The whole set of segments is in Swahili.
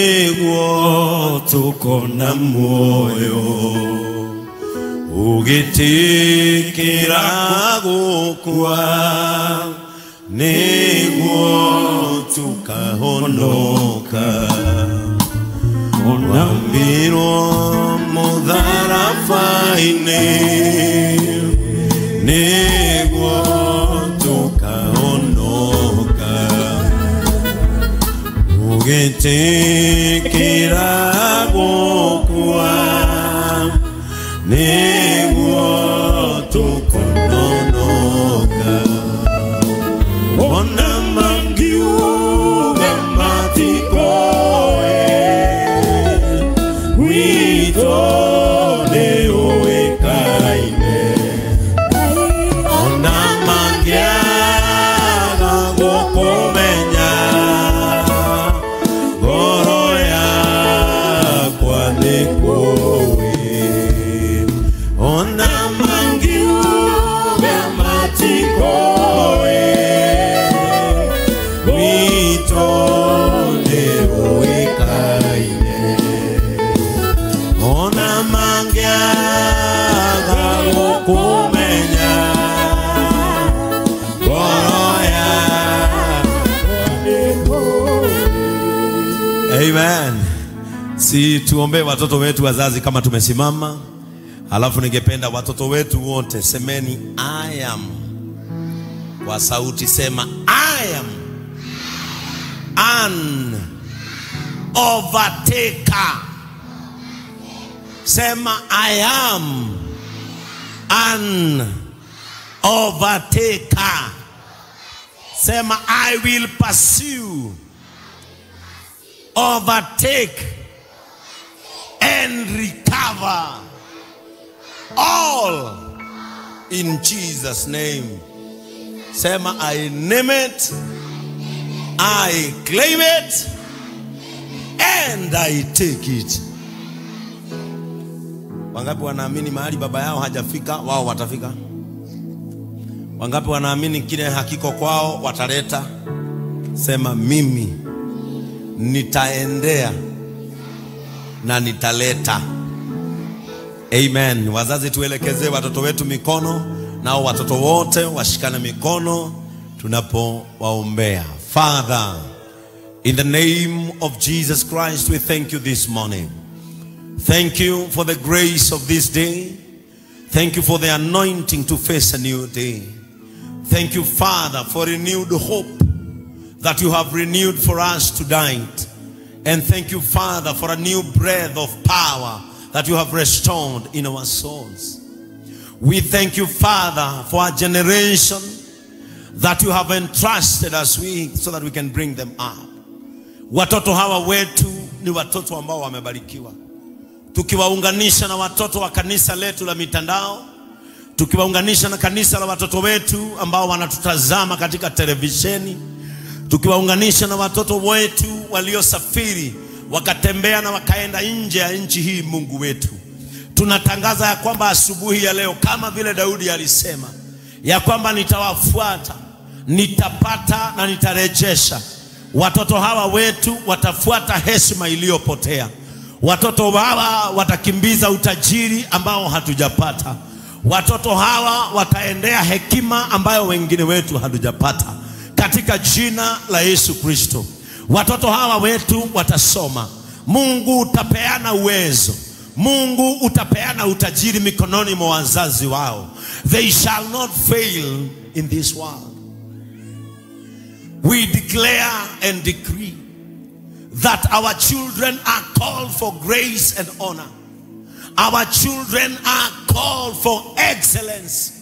Niguo tukona moyo ugitikira gukua niguo tukahonoka wambirwo mutharaba-inĩ niguo tukahonoka ugitikira gukua niguo tukononoka ona mangiuga matikoe wito nĩũĩkaine ona mangĩaga gũkũmenya ngoro yakwa nĩkũĩ ona mangiuga matikoe wito nĩũĩkaine ona mangĩaga gũkũmenya ngoro yakwa nĩkũĩ. Amen. Si tuombe watoto wetu wazazi kama tumesimama. Halafu ningependa watoto wetu wote semeni I am. Kwa sauti sema I am an overtaker. Sema I am an overtaker. Sema I will pursue, overtake and recover all in Jesus' name. Sema I name it, I claim it, and I take it. Wangapi wanaamini mahali baba yao hajafika wao watafika? Wangapi wanaamini kile hakiko kwao wataleta? Sema mimi nitaendea na nitaleta. Amen. Wazazi tuelekeze watoto wetu mikono, nao watoto wote washikane mikono tunapowaombea. Father, in the name of Jesus Christ, we thank you this morning. Thank you for the grace of this day. Thank you for the anointing to face a new day. Thank you, Father, for renewed hope that you have renewed for us tonight. And thank you, Father, for a new breath of power that you have restored in our souls. We thank you, Father, for a generation that you have entrusted us with so that we can bring them up. Watoto hawa wetu ni watoto ambao wamebarikiwa. Tukiwaunganisha na watoto wa kanisa letu la mitandao, tukiwaunganisha na kanisa la watoto wetu ambao wanatutazama katika televisheni, tukiwaunganisha na watoto wetu waliosafiri wakatembea na wakaenda nje ya nchi hii, Mungu wetu, tunatangaza ya kwamba asubuhi ya leo, kama vile Daudi alisema ya kwamba nitawafuata, nitapata na nitarejesha. Watoto hawa wetu watafuata heshima iliyopotea. Watoto hawa watakimbiza utajiri ambao hatujapata. Watoto hawa wataendea hekima ambayo wengine wetu hatujapata. Katika jina la Yesu Kristo. Watoto hawa wetu watasoma. Mungu utapeana uwezo. Mungu utapeana utajiri mikononi mwa wazazi wao. They shall not fail in this world. We declare and decree that our children are called for grace and honor. Our children are called for excellence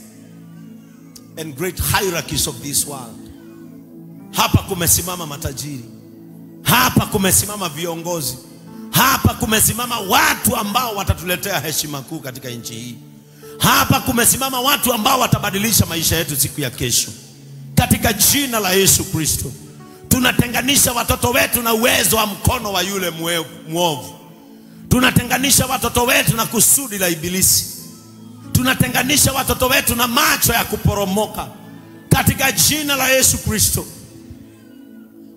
and great hierarchies of this world. Hapa kumesimama matajiri. Hapa kumesimama viongozi. Hapa kumesimama watu ambao watatuletea heshima kuu katika nchi hii. Hapa kumesimama watu ambao watabadilisha maisha yetu siku ya kesho. Katika jina la Yesu Kristo, tunatenganisha watoto wetu na uwezo wa mkono wa yule mwovu. Tunatenganisha watoto wetu na kusudi la ibilisi. Tunatenganisha watoto wetu na macho ya kuporomoka. Katika jina la Yesu Kristo.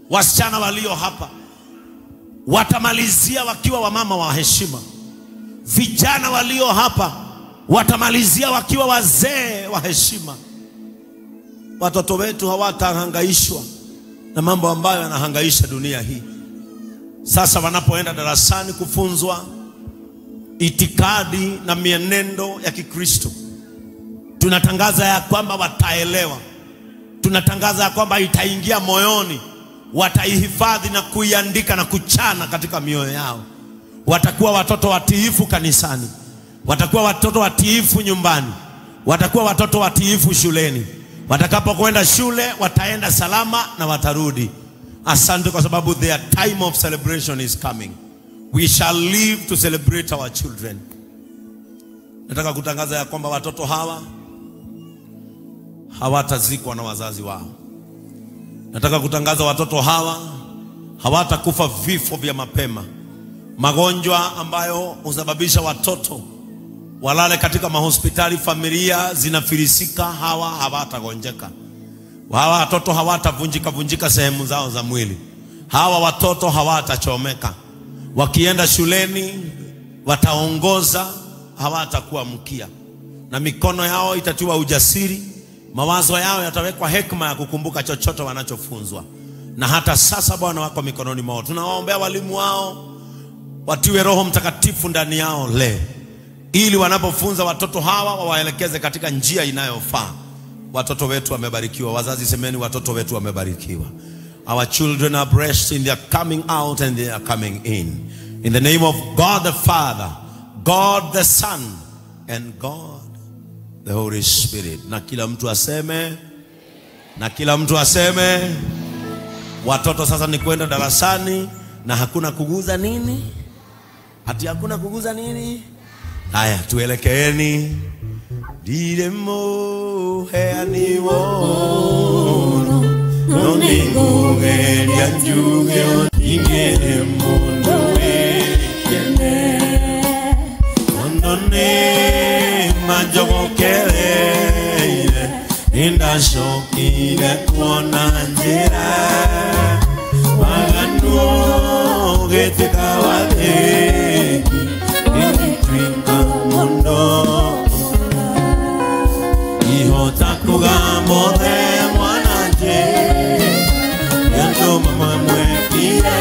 Wasichana walio hapa watamalizia wakiwa wamama wa heshima. Vijana walio hapa watamalizia wakiwa wazee wa heshima. Watoto wetu hawatahangaishwa na mambo ambayo yanahangaisha dunia hii. Sasa wanapoenda darasani kufunzwa itikadi na mienendo ya Kikristo, tunatangaza ya kwamba wataelewa. Tunatangaza ya kwamba itaingia moyoni, wataihifadhi na kuiandika na kuchana katika mioyo yao. Watakuwa watoto watiifu kanisani, watakuwa watoto watiifu nyumbani, watakuwa watoto watiifu shuleni. Watakapokwenda shule wataenda salama na watarudi. Asante kwa sababu their time of celebration is coming. We shall live to celebrate our children. Nataka kutangaza ya kwamba watoto hawa hawatazikwa na wazazi wao. Nataka kutangaza watoto hawa hawatakufa vifo vya mapema. Magonjwa ambayo husababisha watoto walale katika mahospitali, familia zinafilisika, hawa hawatagonjeka. Hawa watoto hawatavunjika vunjika sehemu zao za mwili. Hawa watoto hawatachomeka. Wakienda shuleni wataongoza, hawatakuwa mkia. Na mikono yao itatiwa ujasiri, mawazo yao yatawekwa hekima ya kukumbuka chochote wanachofunzwa. Na hata sasa Bwana wako mikononi mwao. Tunawaombea walimu wao watiwe Roho Mtakatifu ndani yao leo, ili wanapofunza watoto hawa wawaelekeze katika njia inayofaa. Watoto wetu wamebarikiwa. Wazazi semeni, watoto wetu wamebarikiwa. Our children are blessed in their coming out and their coming in. In the name of God the Father, God the Son, and God the Holy Spirit. Na kila mtu aseme, na kila mtu aseme. Watoto sasa ni kwenda darasani na hakuna kuguza nini? Hati hakuna kuguza nini? Haya, tuelekeeni. Diremo heani wono, nonigugeria njuge ingere mundu wekene. Onone majogokereire, indacokire kuona njira. Maganu getika wathiki, gĩgĩtuĩka mũndũ. Ihota kuga mothe mwanake, nĩ mama mwekire.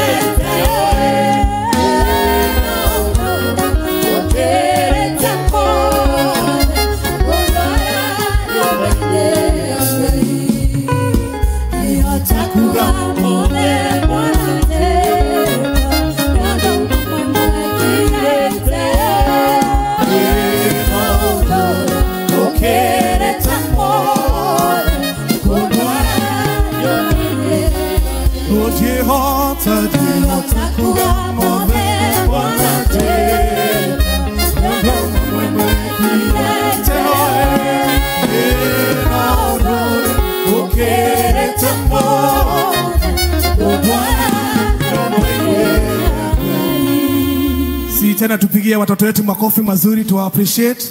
Si tena tupigie watoto wetu makofi mazuri, tuwa appreciate.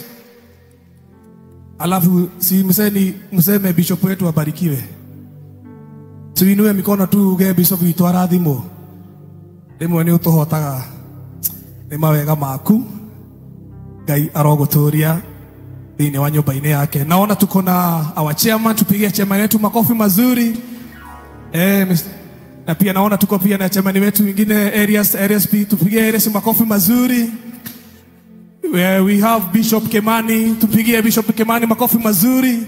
Alafu si mseme bishop wetu abarikiwe. Tuinue mikono tu uge bishop wetu arathimwo. Rimwe ni utuhotaga ni mawega maku. Ngai aroguturia thiini wa nyumba-ini yake. Naona tuko na our chairman, tupigie chairman wetu makofi mazuri. Na pia naona tuko pia na chairman wetu mwingine Arias P, tupigie Arias makofi mazuri. We have Bishop Kemani, tupigie Bishop Kemani makofi mazuri.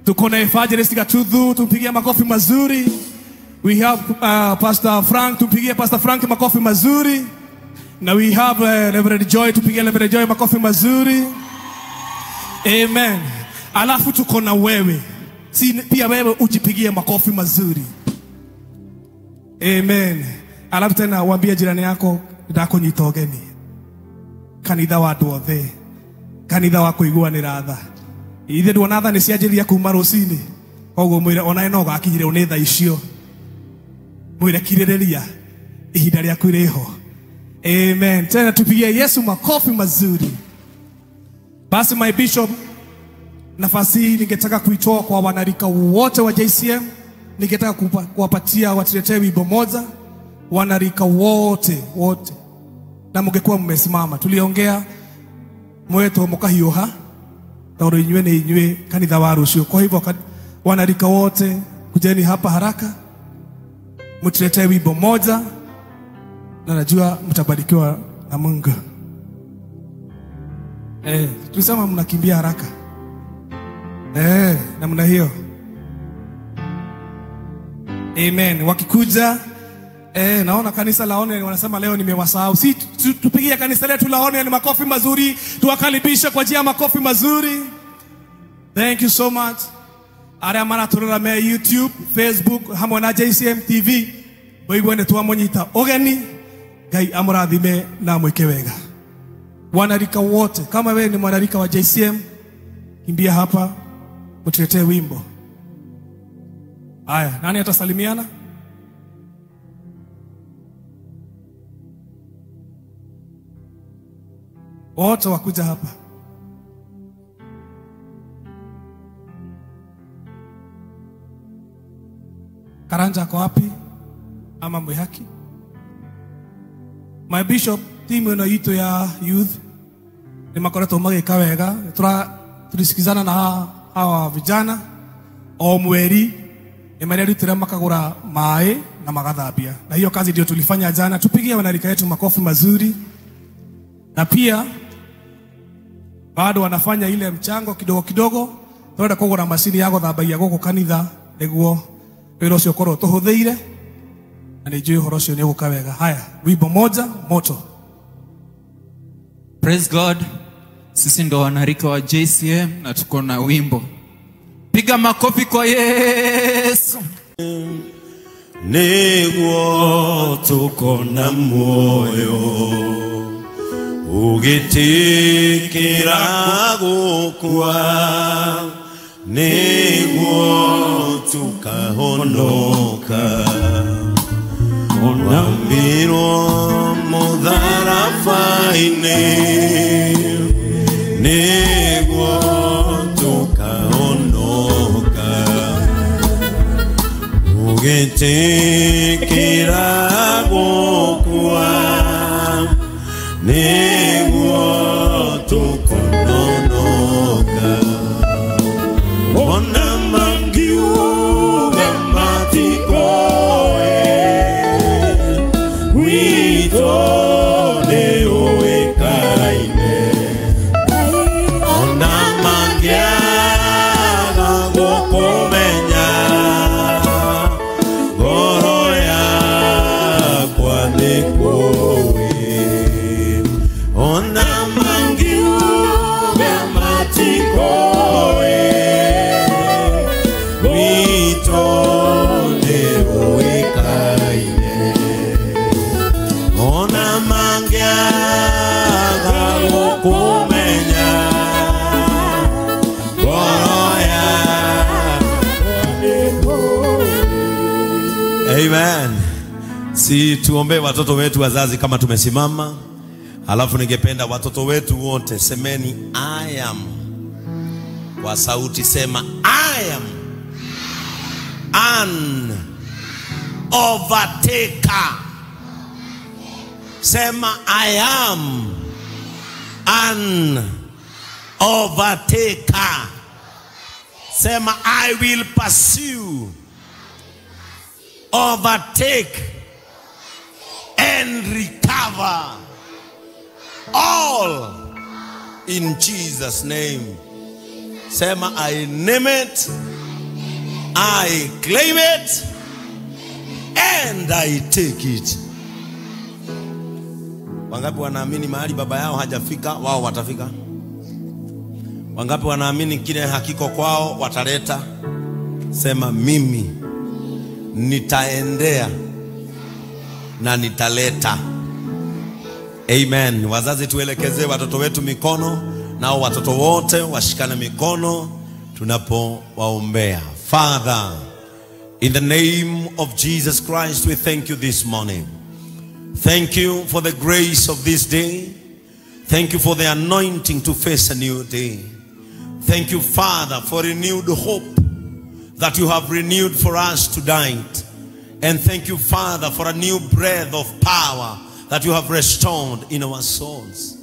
Tuko na Evangelist Gatudhu, tupigie makofi mazuri. We have Pastor Frank, tupigie Pastor Frank makofi mazuri. Na we have Reverend Joy, tupigie Reverend Joy makofi mazuri. Amen. Alafu tuko na wewe. Si pia wewe ujipigie makofi mazuri. Amen. Alafu tena waambie jirani yako ndakunyita ũgeni. Kanitha wa andũ othe. Kanitha wa kũiguanĩra tha. Ithe nduona tha nĩ cianjĩrĩria kuma rũcinĩ. Koguo mwĩre onawe no ũgakinyĩrwo nĩ tha icio. Mwĩre kirĩrĩria ihinda rĩaku rĩho. Amen. Tena tupigie Yesu makofi mazuri. Basi my bishop, nafasi hii ningetaka kuitoa kwa wanarika wote wa JCM. Ningetaka kuwapatia watuletee wimbo moja, wanarika wote wote, na mngekuwa mmesimama. Tuliongea mweto mukahiuha tondu inywe ni inywe kanitha wa rucio. Kwa hivyo wanarika wote kujeni hapa haraka, mtuletee wimbo moja, na najua mtabarikiwa na Mungu. Tulisema mnakimbia haraka. Namna hiyo. Amen. Wakikuja, naona kanisa la Onion wanasema leo nimewasahau. Si tupigie kanisa letu la Onion makofi mazuri, tuwakaribishe kwa njia makofi mazuri. Thank you so much. Aria maraturora me YouTube, Facebook hamwe na JCM TV. Boigwe twamonyita ogeni. Ngai amurathime na mwike wega. Wanarika wote, kama wewe ni mwanarika wa JCM, kimbia hapa mtuletee wimbo. Haya, nani atasalimiana? Wote wakuja hapa. Karanja ako wapi? Ama Mwihaki? My bishop, timu ino itu ya youth ni makoretwo magika wega. Tulisikizana na hawa vijana o mweri ni marerutire makagura mai na magathambia, na hiyo kazi ndio tulifanya jana. Tupigie wanarika yetu makofi mazuri. Na pia bado wanafanya ile mchango kidogo kidogo, turenda kugura mashini ya guthambagia guku kanitha niguo wira ucio ukorwo tuhuthire, na nijui uhoro ucio ni uguka wega. Haya, wimbo moja moto. Praise God. Sisi ndo wanarika wa JCM na tuko na wimbo. Piga makofi kwa Yesu. Niguo tuko na moyo ugitikira gukua, niguo tukahonoka. Wambirwo mutharabaini, niguo tukahonoka. Ugitikira gukua, niguo tukononoka. Ona mangiuga matikoe, wito ni uikaine. Ona mangiaga gukumenya, ngoro yakwa nikuwi. Ona mangiuga matikoe, wito ni uikaine. Ona mangiaga gukumenya, ngoro yakwa nikuwi. Amen. Si tuombe watoto wetu wazazi kama tumesimama. Alafu ningependa watoto wetu wote semeni I am. Kwa sauti sema I am an overtaker. Sema I am an overtaker. Sema I will pursue, overtake and recover all in Jesus' name. Sema I name it, I claim it, and I take it. Wangapi wanaamini mahali baba yao hajafika wao watafika? Wangapi wanaamini kile hakiko kwao wataleta? Sema mimi nitaendea na nitaleta. Amen. Wazazi tuelekeze watoto wetu mikono, nao watoto wote washikane mikono tunapowaombea. Father, in the name of Jesus Christ, we thank you this morning. Thank you for the grace of this day. Thank you for the anointing to face a new day. Thank you, Father, for renewed hope. that you have renewed for us tonight. And thank you, Father, for a new breath of power that you have restored in our souls.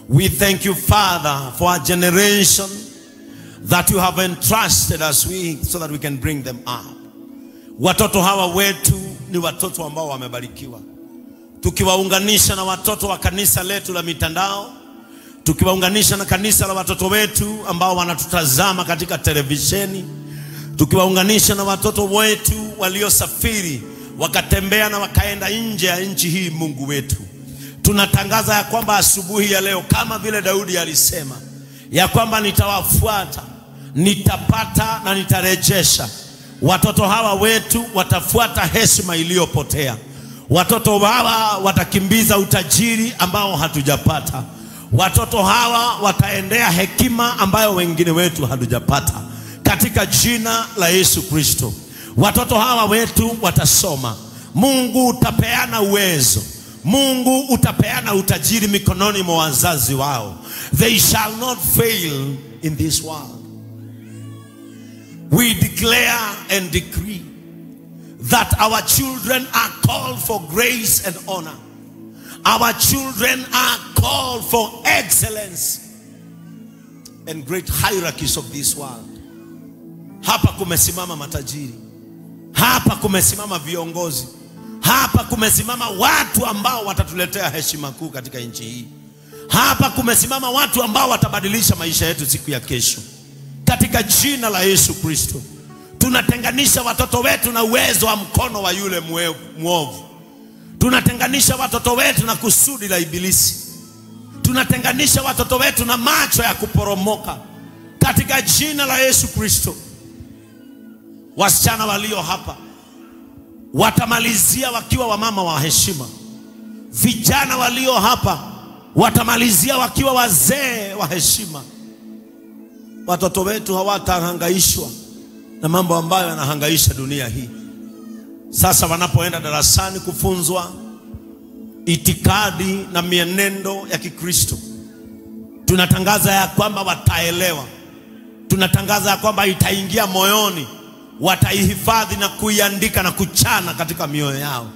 We thank you, Father, for a generation that you have entrusted us with so that we can bring them up. Watoto hawa wetu ni watoto ambao wamebarikiwa. Tukiwaunganisha na watoto wa kanisa letu la mitandao, tukiwaunganisha na kanisa la watoto wetu ambao wanatutazama katika televisheni, tukiwaunganisha na watoto wetu waliosafiri wakatembea na wakaenda nje ya nchi hii, Mungu wetu, tunatangaza ya kwamba asubuhi ya leo, kama vile Daudi alisema ya kwamba nitawafuata, nitapata na nitarejesha. Watoto hawa wetu watafuata heshima iliyopotea. Watoto hawa watakimbiza utajiri ambao hatujapata. Watoto hawa wataendea hekima ambayo wengine wetu hatujapata, katika jina la Yesu Kristo. Watoto hawa wetu watasoma. Mungu utapeana uwezo. Mungu utapeana utajiri mikononi mwa wazazi wao. They shall not fail in this world. We declare and decree that our children are called for grace and honor. Our children are called for excellence and great hierarchies of this world. Hapa kumesimama matajiri. Hapa kumesimama viongozi. Hapa kumesimama watu ambao watatuletea heshima kuu katika nchi hii. Hapa kumesimama watu ambao watabadilisha maisha yetu siku ya kesho. Katika jina la Yesu Kristo, tunatenganisha watoto wetu na uwezo wa mkono wa yule mwovu. Tunatenganisha watoto wetu na kusudi la ibilisi. Tunatenganisha watoto wetu na macho ya kuporomoka. Katika jina la Yesu Kristo, wasichana walio hapa watamalizia wakiwa wamama wa heshima. Vijana walio hapa watamalizia wakiwa wazee wa heshima. Watoto wetu hawatahangaishwa na mambo ambayo yanahangaisha dunia hii. Sasa wanapoenda darasani kufunzwa itikadi na mienendo ya Kikristo, tunatangaza ya kwamba wataelewa. Tunatangaza ya kwamba itaingia moyoni, wataihifadhi na kuiandika na kuchana katika mioyo yao.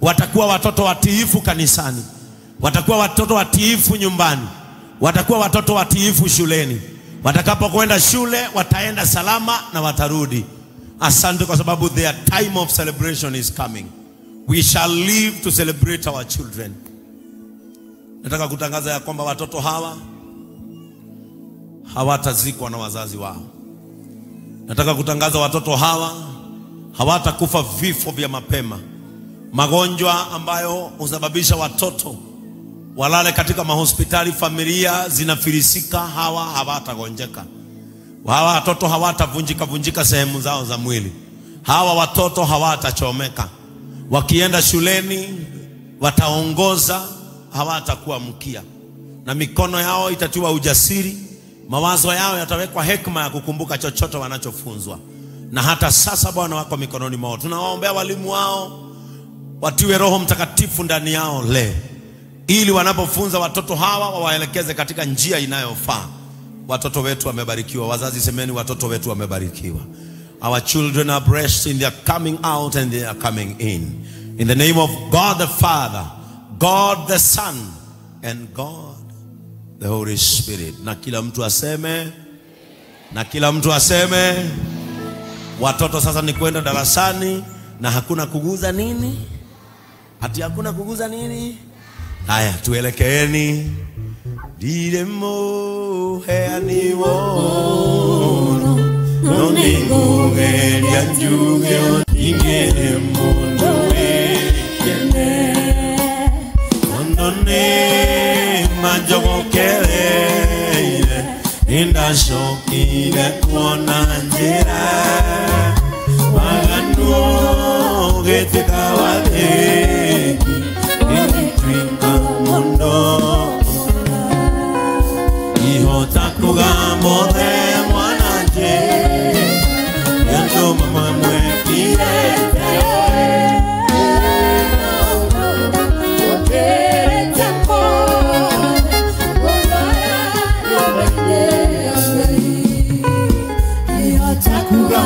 Watakuwa watoto watiifu kanisani, watakuwa watoto watiifu nyumbani, watakuwa watoto watiifu shuleni. Watakapokwenda shule wataenda salama na watarudi. Asante kwa sababu their time of celebration is coming. We shall live to celebrate our children. Nataka kutangaza ya kwamba watoto hawa hawatazikwa na wazazi wao. Nataka kutangaza watoto hawa hawatakufa vifo vya mapema. Magonjwa ambayo husababisha watoto walale katika mahospitali, familia zinafilisika, hawa hawatagonjeka. Hawa watoto hawatavunjika vunjika sehemu zao za mwili. Hawa watoto hawatachomeka. Wakienda shuleni wataongoza, hawatakuwa mkia. Na mikono yao itatiwa ujasiri, mawazo yao yatawekwa hekima ya kukumbuka chochote wanachofunzwa. Na hata sasa Bwana wako mikononi mwao. Tunawaombea walimu wao watiwe Roho Mtakatifu ndani yao leo, ili wanapofunza watoto hawa wawaelekeze katika njia inayofaa. Watoto wetu wamebarikiwa. Wazazi semeni, watoto wetu wamebarikiwa. Our children are blessed in their coming out and their coming in. In the name of God the Father, God the Son, and God the Holy Spirit. Na kila mtu aseme, na kila mtu aseme. Watoto sasa ni kwenda darasani na hakuna kuguza nini? Hati hakuna kuguza nini? Haya, tuelekeeni. Diremo heani wono, nonengugeria njuge ingere mundu wekene. Onone majogokereire, indacokire kuona njira. Maganu gitwika wathĩki, gĩgĩtuĩka mũndũ. Ihota kuga mothe mwananje, nĩandũ mamwekire. Ihota kuga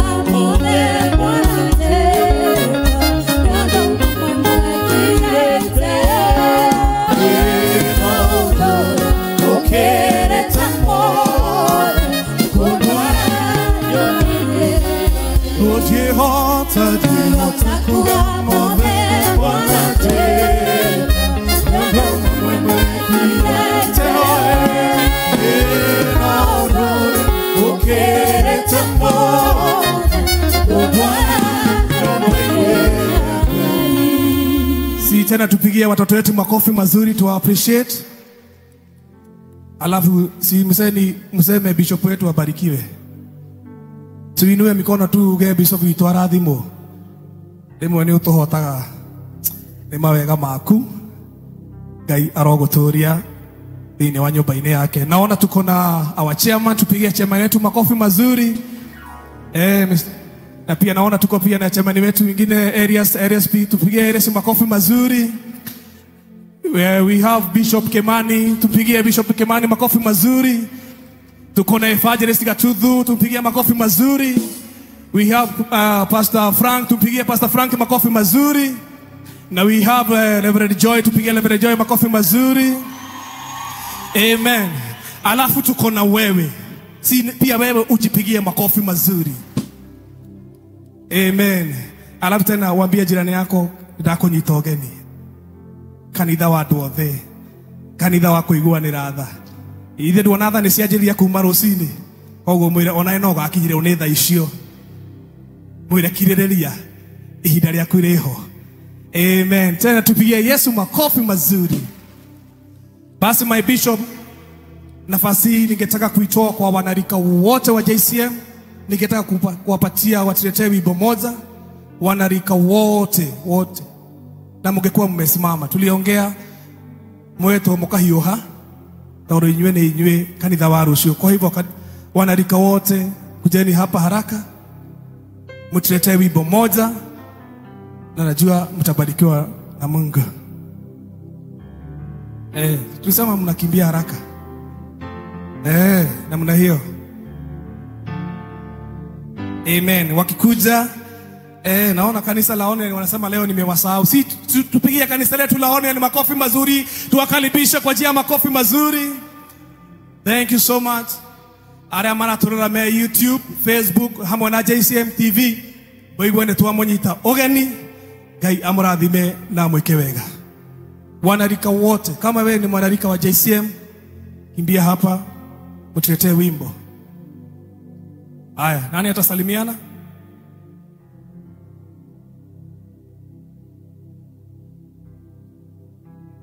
Si tena tupigie watoto wetu makofi mazuri, tuwa appreciate. Alafu si mseme bishop wetu abarikiwe. Tuinue mikono tu uge bishop wetu arathimwo. Rimwe ni utuhotaga ni mawega maku. Ngai aroguturia thiini wa nyumba-ini yake. Naona tuko na our chairman, tupigie chairman wetu makofi mazuri. Na pia naona tuko pia na chairman wetu mwingine Arias P, tupigie Arias makofi mazuri. We have Bishop Kemani, tupigie Bishop Kemani makofi mazuri. Tuko na Evangelist Gatuthu, tupigie makofi mazuri. We have Pastor Frank, tupigie Pastor Frank makofi mazuri. Na we have Reverend Joy, tupigie Reverend Joy makofi mazuri. Amen. Alafu tuko na wewe. Si pia wewe ujipigie makofi mazuri. Amen. Alafu tena waambie jirani yako ndakunyita ũgeni. Kanitha wa andũ othe. Kanitha wa kũiguanĩra tha. Ithe nduona tha nĩ cianjĩrĩria kuma rũcinĩ. Koguo mwĩre onawe no gakinyire nĩ tha icio. Mwĩre kirĩrĩria ihinda rĩaku rĩho. Amen. Tena tupigie Yesu makofi mazuri. Basi my bishop, nafasi hii ningetaka kuitoa kwa wanarika wote wa JCM. Ningetaka kuwapatia watuletee wimbo moja. Wanarika wote wote. Na mngekuwa mmesimama. Tuliongea mweto mukahiuha tondu inywe ni inywe kanitha wa rucio. Kwa hivyo wanarika wote kujeni hapa haraka, mtuletee wimbo moja, na najua mtabarikiwa na Mungu. Tulisema mnakimbia haraka. Namna hiyo. Amen. Wakikuja, naona kanisa la One wanasema leo nimewasahau. Si tupigie kanisa letu la One ni makofi mazuri, tuwakaribishe kwa njia ya makofi mazuri. Thank you so much. Aria maraturora me YouTube, Facebook hamwe na JCM TV. Boigwe ne twamonyita ogeni. Ngai amurathime na mwike wega. Wanarika wote, kama wewe ni mwanarika wa JCM, kimbia hapa mtuletee wimbo. Haya, nani atasalimiana?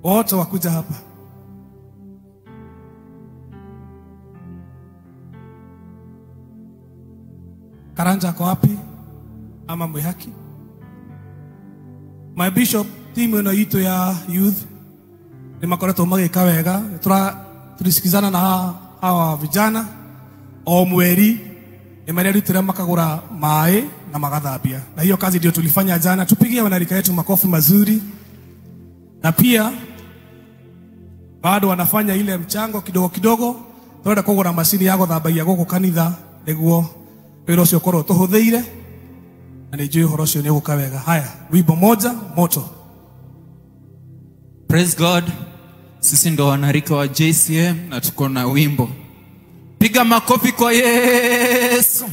Wote wakuja hapa. Karanja ako wapi? Ama Mwihaki? My bishop, timu ino itu ya youth ni makoretwo magika wega. Tulisikizana na hawa vijana o mweri ni marerutire makagura mai na magathambia, na hiyo kazi ndio tulifanya jana. Tupigie wanarika yetu makofi mazuri. Na pia bado wanafanya ile mchango kidogo kidogo. Turenda kugura macini ya guthambagia guku kanitha niguo wira ucio ukorwo tuhuthire, na nijui uhoro ucio ni uguka wega. Haya, wimbo moja moto. Praise God. Sisi ndo wanarika wa JCM na tuko na wimbo. Piga makofi kwa Yesu.